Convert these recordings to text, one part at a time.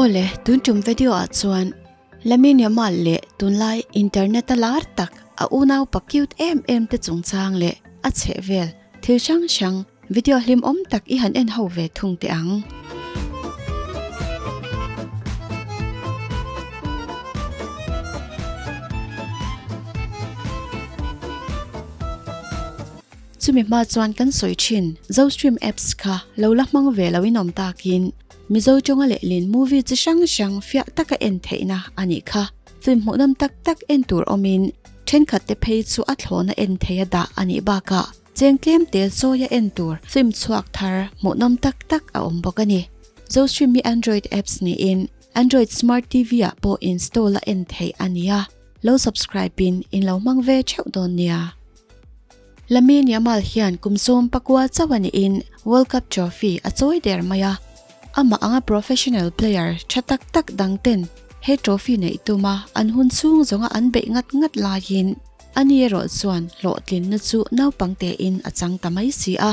Awle, tun tum video ah chuan Lamine Yamal leh tunlai internet a lar tak a unaupa cute em em te chungchang leh a chhehvel thil hrang hrang video hlimawm tak i han en ho ve thung teh ang. Chumi hma chuan kan sawi thin Zostream apps kha lo la hmang ve lo in awm takin Mizo tawnga lehlin movie chi hrang hrang fiah taka en theihna a nih kha. Film hmuhnawm tak tak en tur awmin thenkhat te phei chu a thlawhna en theia dah a nih bakah cheng tlem tel chawia en tur film chhuak thar hmuhnawm tak tak a awm bawk a ni. Zostream hi Android apps niin Android Smart TV ah pawh install a en theih a ni a, lo subscribe in in lo hmang ve theuh dawn nia. Lamine Yamal hian kum 19 chauh a niin World Cup trophy a chawi der mai a, amah anga professional player tha tak tak dang ten he trophy neih tuma an hun chhung zawnga an beih ngat ngat laiin ani erawh chuan hlawhtlinna chu naupang tein a chang ta mai si a.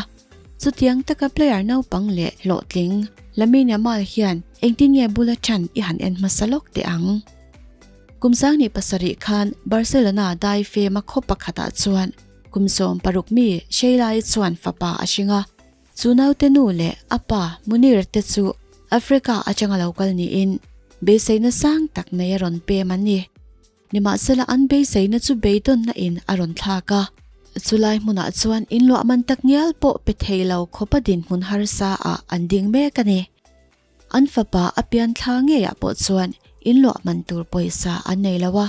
Chutiang taka player naupang leh hlawhtling Lamine Yamal hian engtin nge bula chan i han en hmasa lawk teh ang? Kum 17 khan Barcelona dai fema khaw pakhatah chuan kum 16 mi Sheila-i chuan fapa a hring a. Chu naute nu leh a pa Munir te chu Africa atanga lo kal niin beiseina sang tak nei a rawn pem an ni. Nimahsela an beiseina chu beidawnna in a rawn thlak a. Chulai hmunah chuan inluah man tak ngial pawh pe thei lo khawpa dinhmun harsa ah an ding mek a ni. An fapa a pian thla ngeiah pawh chuan inluah man tur pawisa an nei lo a.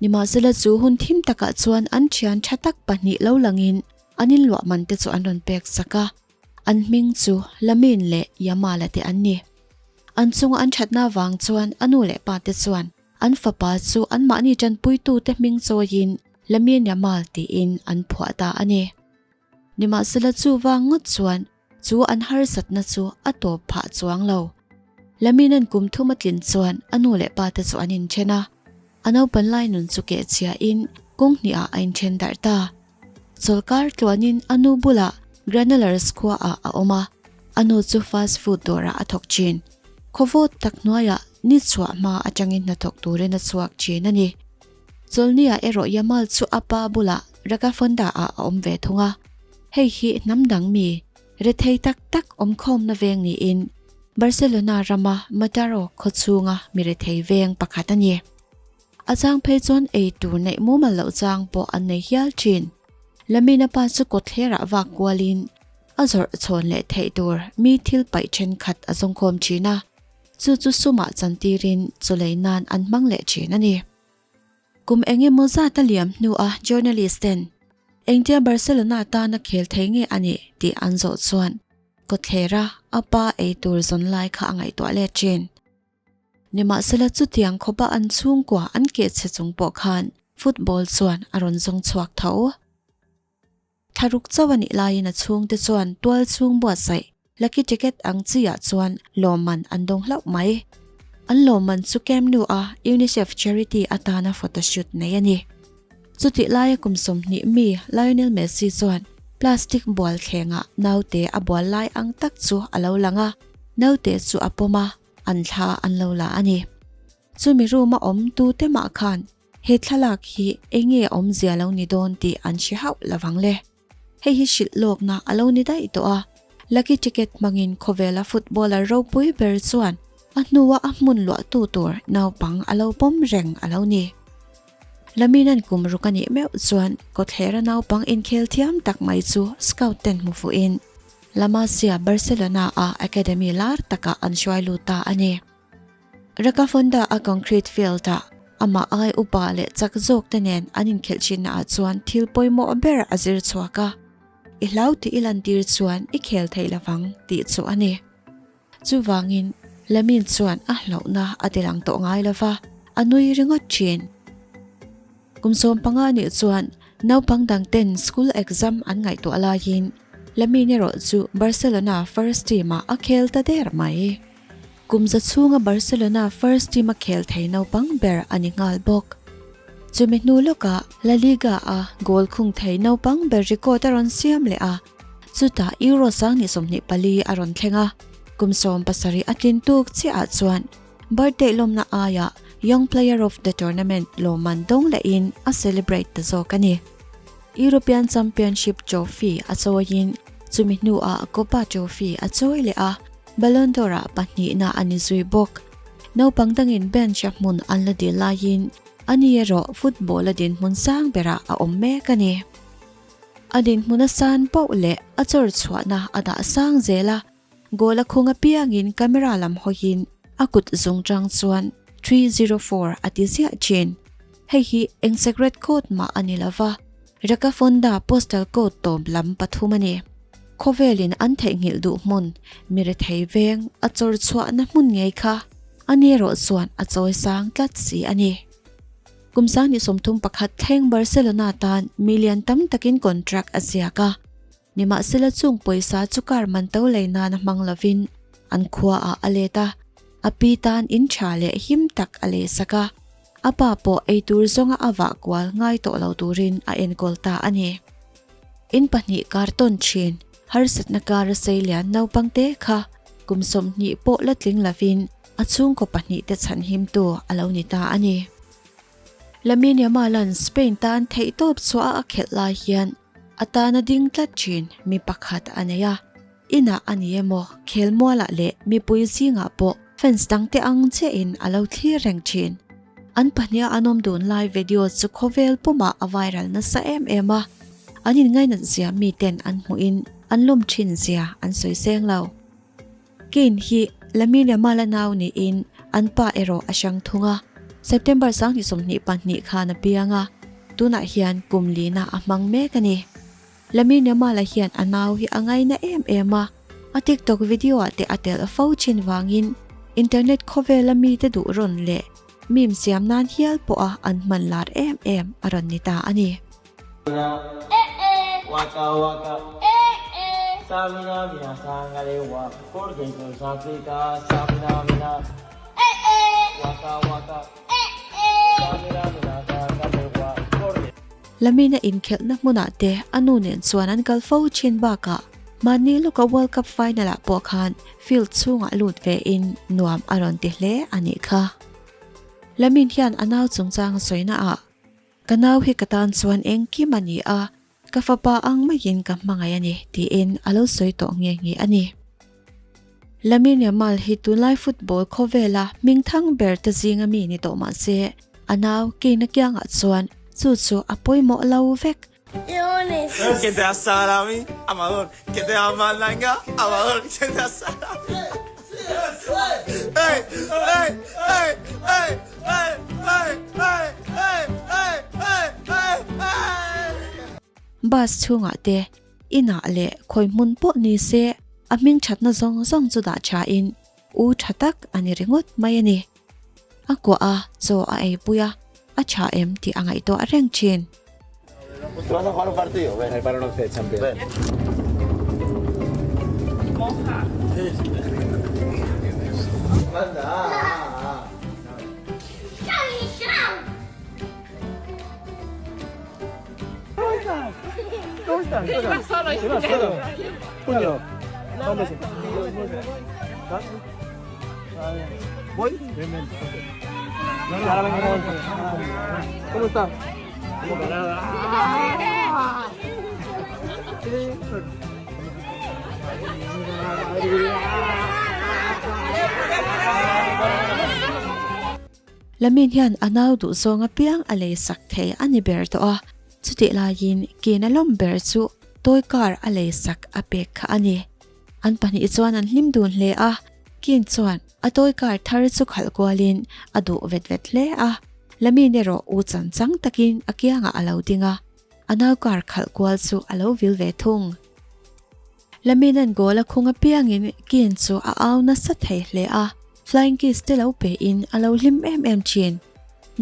Nimahsela chu hun thim takah chuan an thian tha tak pahnih lo langin an inluah man te chu an rawn pek sak a. An hming chu Lamine leh Yamala te an ni. An chunga an thatna vang chuan a nu leh pa te chuan an fapa chu anmahni tanpuitute hming chawiin Lamine Yamal tiin an phuah ta a ni. Nimahsela chu vang ngawt chuan Chu an harsatna chu a tawp phah chuang lo. Laminan kum thum a tlin chuan a nu leh pa te chu an inthen a. A naupan lai nun chu keh chhiahin kawng hnihah a inthen darh ta. Chawlkar tluanin a nu bulah Granollers khuaah a awm a, a nu chu fast food dawrah a thawk thin. Khawvawt tak hnuaiah ni chhuah hma atangin hnathawk turin a chhuak thin a ni. Chawlhniah erawh Yamal chu a pa bulah Rakafonda ah a awm ve thung a. Hei hi hnam dang mi rethei tak tak awmkhawmna veng niin Barcelona rama Mataro khaw chhunga mi rethei veng pakhat a ni. A chang phei chuan ei tur neih mumal loh chang pawh an nei hial thin. Lamina pa chu kawtthlerah vak kualin a zawrh chhawn leh theih tur mi thil paih thenkhat a zawngkhawm thin a. Chu chu sumah chantirin chulei nan an hmang leh thin a ni. Kum eng emaw zat a liam hnua journalist ten engtia Barcelona tana khel thei nge a nih tih an zawh chuan kawthlera a pa ei tur zawn lai kha a ngaihtuah let thin. Nimahsela chutiang khawpa an chhungkua an keh chhe chung pawh khan football chuan a rawn zawng chhuak tho. Thlaruk chauh a nih laiin a chhungte chuan tual chhung buatsaih lucky ticket ang chi ah chuan lawmman an dawng hlauh mai. An lawmman chu Camp Nou a UNICEF charity atana photoshoot nei a ni. Chutih laia kum 20 mi Lionel Messi chuan plastic bual thlengah naute a bual lai ang tak chu a lo lang a, naute chu a pawm a, an thla an lo la a ni. Chumi room a awm tute mah khan He thlalak hi enge awmzia lo ni dawn tih an hre hauh lovang le. Hei hi hrilh lawkna a lo ni daih tawh a, lucky ticket hmangin khawvela footballer ropui ber chuan a hnua a hmun luahtu tur naupang a lo pawm reng a lo ni. Laminan kum ruk a nih meuh chuan kawthlera naupang inkhel thiam tak mai chu scout ten hmu fuhin La Masia Barcelona a academy lar takah an hruai lut ta a ni. Rakafonda a concrete field ah amah ai upa leh chak zawk te nen an inkhelh thinna ah chuan thil pawimawh ber a zir chhuak a, i hlau tih i lantir chuan i khel thei lovang tih chu a ni. Chuvangin Lamine chuan a hlauhna a ti lang tawh ngai lova, a nui ringawt thin. Kum 15 nih chuan naupang dang ten school exam an ngaihtuah laiin Lamine erawh chu Barcelona first team ah a khel ta der mai. Kum za chhunga Barcelona first team a khel thei naupang ber a ni nghal bawk. Chumi hnu lawkah La Liga a goal khung thei naupang ber record a rawn siam leh a, chutah Euro 2024 a rawn thleng a, kum 17 a tlin tuk chiahah chuan Birthday lawmna aiah Young Player of the Tournament lawmman dawng lehin a celebrate ta zawk a ni. European Championship trophy a chawiin chumi hnuah Copa trophy a chawi leh a, Ballon d'Or-ah pahnihna a ni zui bawk. Naupang dangin bench-a hmun an la dil laiin ani erawh football-a dinhmun sang berah a awm mek a ni. A dinhmun a san poh leh a chawr chhuahna a dah sang zel a, goal a khung apiangin camera lam hawiin a kut zungchang chuan 304 a ti ziah thin. Hei hi eng secret code mah a ni lova, Rakafonda postal code tawp lam pathum a ni. Khawvelin an theihnghilh duh hmun, mi rethei veng a chawr chhuahna hmun ngei kha a ni erawh chuan a chawi sang tlat si a ni. Kum 2031 thleng Barcelona tan million tam takin contract a ziak a, nimahsela chung pawisa chu car man to lei nan a hmang lovin an khuaah a let a, a pi tan in tha leh him tak a lei sak a, a pa pawh eitur zawnga a vah kual ngai tawh lo turin a enkawl ta a ni. In pahnih kartawn thin harsatna kara sei lian naupangte kha kum 20 pawh la tling lovin a chhungkaw pahnihte chhanhimtu a lo ni ta a ni. Lamine Yamal-a'n Spain tan theihtawp chhuah a khelh lai hian a tana ding tlat thin mi pakhat a nei a, inah a ni emaw khelmualah leh mipui zingah pawh fans dangte ang chiahin a lo thlir reng thin. An pahniha an awm dun lai video chu khawvel pumah a viral nasa em em a, an inngainat zia miten an hmuhin an lawm thin zia an sawi seng lo. Kane hi Lamine Yamal-a nau niin an pa erawh a hrang thung a, September 2022 khan a piang a, tunah hian kum lina a hmang mek a ni. Lamine Yamal-a hian a nau hi a ngaina em em a, a TikTok video-ah te a tel fo thin vangin internet khawvela mite duh rawn leh meme siam nan hial pawha an hman lar em em a rawn ni ta a ni. Lamina inkhelhna hmunah te a nu nen chuan an kal fo thin bakah mahni lawka World Cup final ah pawh khan field chhungah lut ve in nuam a rawn ti hle a nih kha. Lamin hian a nau chungchang a sawina ah Ka nau hi ka tan chuan engkim a ni a, ka fapa ang maiin ka hmangaih a ni, tiin a lo sawi tawh nghe nghe a ni. Lamine Yamal hi tunlai football khawvela hmingthang ber te zinga mi ni tawh mah se, a nau Kane-a kiangah chuan chu chu a pawimawh lo vek. Bus chhungah te, inah leh khawi hmun pawh ni se a hming thatna zawng zawng chu dah thain u tha tak a ni ringawt mai a ni. A kuah a, chaw a eipui a, a tha em tih a ngaihtuah reng thin. Lamin hian a nau duh zawng apiang a lei sak thei a ni ber tawh a, chutih laiin kin a lawm ber chu toy car a lei sak a pek kha a ni. An pahnih chuan an hlim dun hle a, Kin chuan a toy car thar chu khalh kualin a duh vet vet hle a, Lamin erawh u chan chang takin a kiangah a lo ding a, a nau car khalh kual chu a lo vil ve thung. Laminan goal a khung apiangin Kin chu a au nasa thei hle a, flying kiss te lo pein a lo hlim em em thin.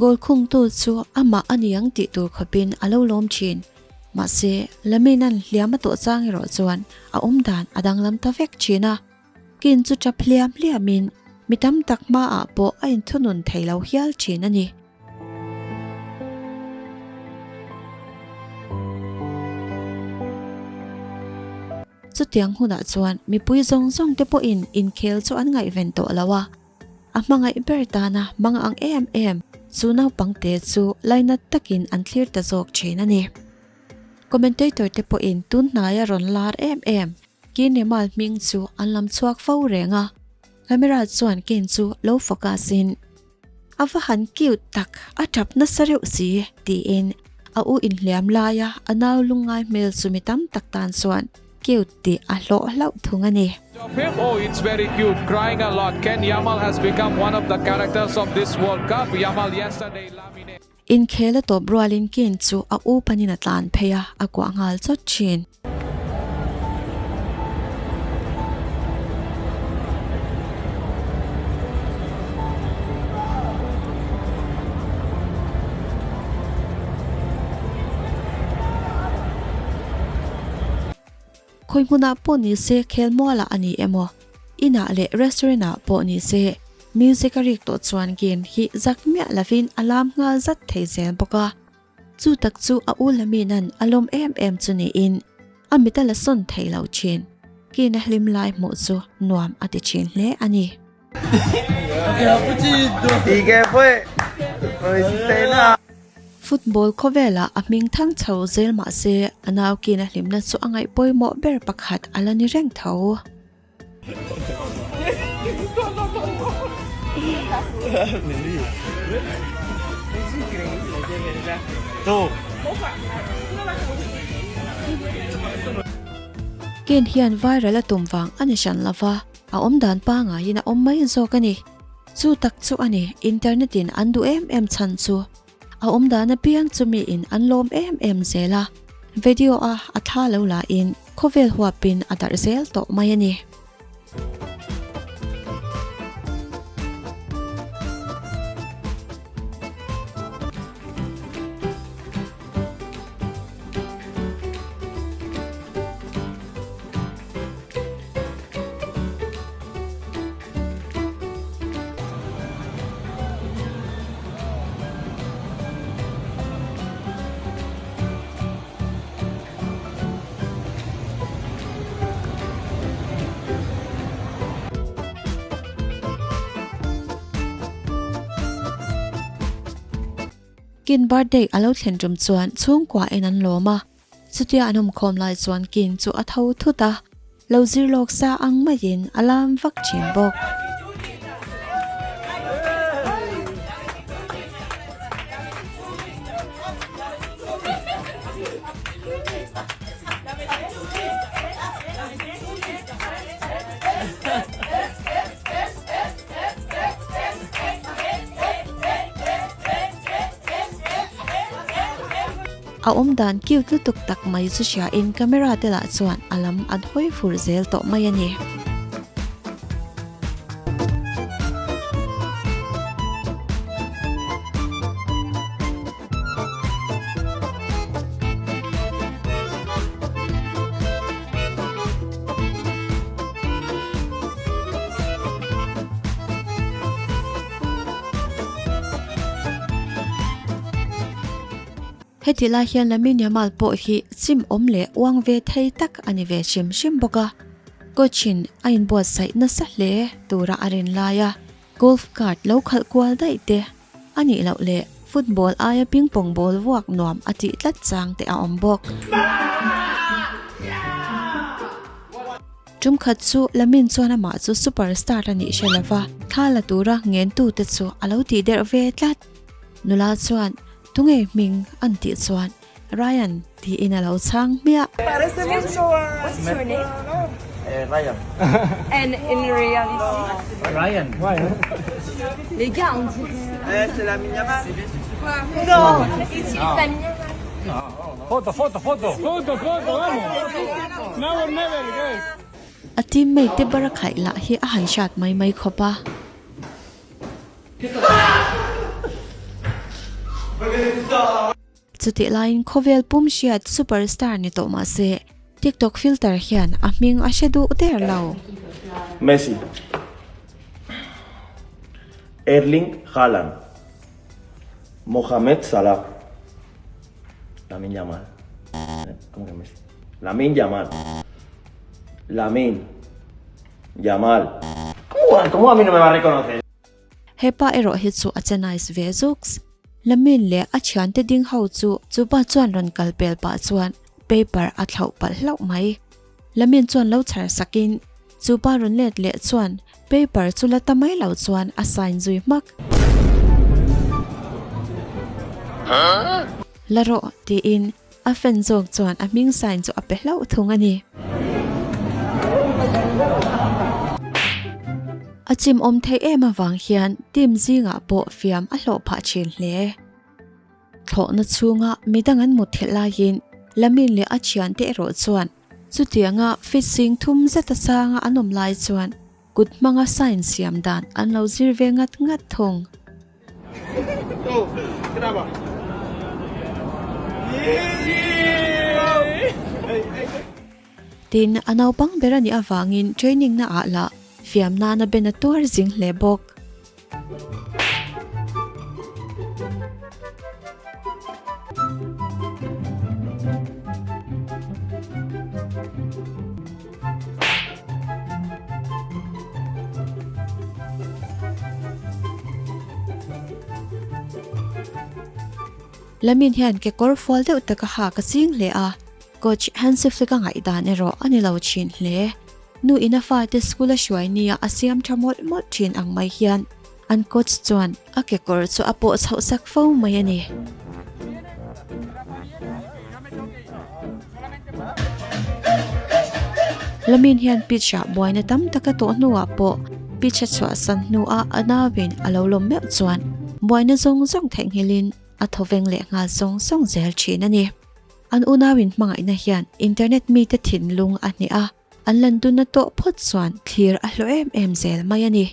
Goal khungtu chu amah a ni ang tih tur khawpin a lo lawm thin. Mahse, Laminan hliam a tawh chang erawh chuan a awm dan a danglam ta vek thin a. Kin chu tap hliam hliamin mi tam tak hmaah pawh a inthunun thei lo hial thin a ni. Chutiang hunah chuan mipui zawng zawng te pawhin inkhel chu an ngaihven tawh lo a. a hmangaih ber tana hmang ang em em chu naupang te chu lainat takin an thlir ta zawk thin a ni. Commentator te pawhin tun hnaia rawn lar em em Kinemal hming chu an lam chhuak fo reng a, camera chuan Ken chu lo focus in a va han cute tak, a tap nasa reuh si tiin a u inhliam laia a nau lungngai hmel chu mi tam tak tan chuan cute tih a hlawh hlauh thung a ni. Of him, oh it's very cute, crying a lot, Ken Yamal has become one of the characters of this World Cup, Yamal yesterday Lamine. Inkhel a tawp rualin Ken chu a u panin a tlan phei a, a kuah nghal chawt thin. Khawi hmunah pawh ni se khelmualah a ni emaw, inah leh restaurant-ah pawh ni se music a rik tawh chuan game hi zak miah lovin a lam nghal zat thei zel bawk a. Chu tak chu a u Laminan a lawm em em chu niin a mit a la sawn thei lo thin. Kina hlim lai hmuh chu nuam a ti thin hle a ni. Football khawvelah a hming thang chho zel mah se a nau kin a hlimna chu a ngaih pawimawh ber pakhat a la ni reng tho. Ken hian viral a tum vang a ni hran lova. A awm dan pangaiin a awm mai zawk a ni. Chu tak chu a ni, internet in an duh em em chhan chu. A awm dan apiang chu miin an lawm em em zel a, video a a thla lo lahin khawvel huapin a darh zel tawh mai a ni. Kin birthday a lo thlen tum chuan chhungkua en an lawm a. Chutia an awmkhawm lai chuan King chu a tho thut a, lo zir lawk sa ang maiin a lam vak thin bawk. A awm dan cute lutuk tak mai chu hria in camera te lah chuan a lam an hawi fur zel tawh mai a ni. Heti lai hian Lamine Yamal pawh hi chim awm leh uang ve thei tak a ni ve hrim hrim bawk a, coach in a inbuatsaih nasa hle tura a rin lai a, golf cart lo khalh kual daih te a nih loh leh football aia ping pong ball vuak nuam a tih tlat chang te a awm bawk. Tum khat chu Lamine chuan amah chu superstar a nih hre lova, thla la tura ngentute chu a lo tih derh ve tlat. Nula chuan Tunge hming an tih chuan Ryan tiin a lo chhang hmiah. A teammate te barakhaih lah hi a han hriat mai mai khawp a. Chutih laiin khawvel pum hriat superstar ni tawh mah se TikTok filter hian a hming a hre duh der lo. Messi, Erling Haaland, Mohamed Salah, Lamine Yamal, Como que Messi? Lamine Yamal, Lamine Yamal, Como a mi no me va a reconocer? Hepa erawh hi chu a che nice ve zuks. Lamin leh a thiante ding ho chu chupa chuan rawn kal pel pah chuan paper a thlauh palh hlauh mai. Lamin chuan lo chhar sakin chupa rawn let leh chuan paper chu la ta mai lo chuan a sign zui hmak. La rawh tiin A fan zawk chuan a hming sign chu a pe hlauh thung a ni. A chim awm theih em avang hian team zingah pawh fiam a hlawh phah thin hle. Thlawhna chhunga midang an mut theih laiin Lamin leh a thiante erawh chuan chutianga fit sing thum zeta sanga an awm lai chuan kut hmanga sign siam dan an lo zir ve ngat ngat thung. Tin, a naupang ber a nih avangin training na ah lah fiam nana ben a tuar zing hle bawk. Lamin hian kekawr fual deuh tak a hak a ching hle a, coach Hansi Flick a ngaihdan erawh a ni lo thin hle. Nu in a fate school a hruai nia a siam tha mawlh mawlh thin ang mai hian an coach chuan a kekawr chu a pawh chhoh sak fo mai a ni. Lamin hian pitch ah buaina tam tak a tawh hnuah pawh pitch a chhuahsan hnuah a nauin a lo lawm meuh chuan buaina zawng zawng theihnghilhin a thawveng leh nghal sawng sawng zel thin a ni. An unauin hmangaihna hian internet mite thinlung a hneh a, an lan dunna tawh phawt chuan thlir a hlawh em em zel mai a ni.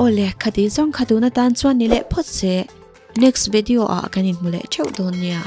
Awle, khati zawng kha tun atan chuan ni leh phawt se, next video ah kan inhmu leh theuh dawn nia.